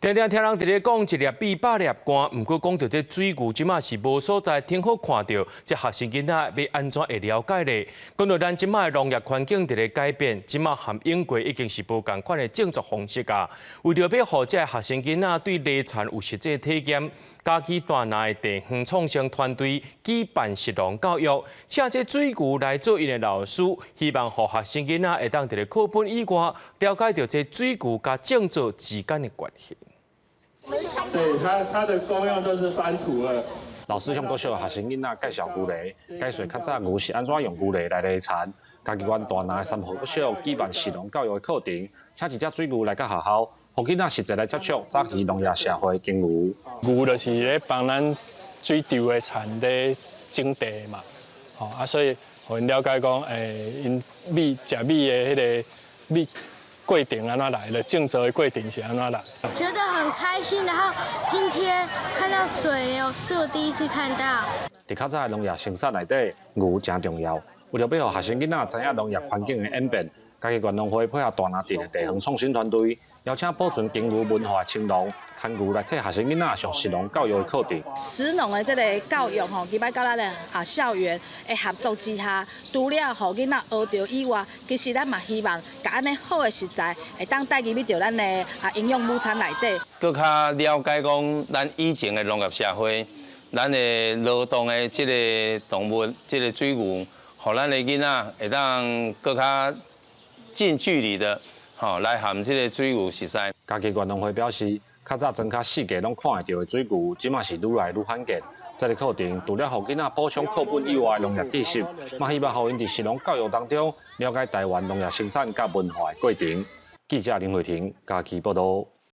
定定聽人佇咧講一粒米百粒汗，毋過講著這水牛，這馬是無所在挺好看著，這學生囡仔欲按怎會了解咧？講著咱這馬的農業環境佇咧改變，這馬含湧過已經是無仝款的種作方式啊。為著欲予這學生囡仔對犁田有實際體驗，嘉義大林的地方創生團隊舉辦食農教育，請這水牛來做𪜶的老師，希望予學生囡仔會當佇咧課本以外了解著這水牛佮種作之間的關係。對，它的功用就是翻土了。老師向國小學生囡仔介紹牛犁，解說較早牛是按怎用牛犁來犁田。嘉義縣大林三和國小舉辦食農教育的課程，請一隻水牛來到學校，予囡仔實際來接觸早期農業社會耕牛。牛就是咧幫咱水稻的田咧整地嘛，吼啊，所以予𪜶了解講，𪜶米食米的彼个米過程按怎來的，種植的過程是按怎來。覺得很開心，然後今天看到水牛是我第一次看到。佇較早的農業生產內底，牛誠重要。為著欲予學生囡仔知影農業環境的演變，嘉義縣農會配合大林鎮的地方創新團隊，邀請保存耕牛文化的青農，牽牛來替學生囡仔上食農教育的課程。食農的這个教育吼，入來佮咱的啊校園的合作之下，除了予囡仔學著以外，其實咱嘛希望共按呢好的食材會當帶入去著咱的啊營養午餐內底。閣較了解講，咱以前的農業社會，咱的勞動的這个動物，這个水牛，予咱的囡仔會當閣較近距離的，吼來和這个水牛熟似。嘉義縣農會表示，較早莊跤四界攏看會著的水牛，這馬是愈來愈罕見。這个課程除了予囡仔補充課本以外的農業知識，嘛希望予𪜶佇食農教育當中了解台灣農業生產佮文化的過程。記者林慧婷嘉義報導。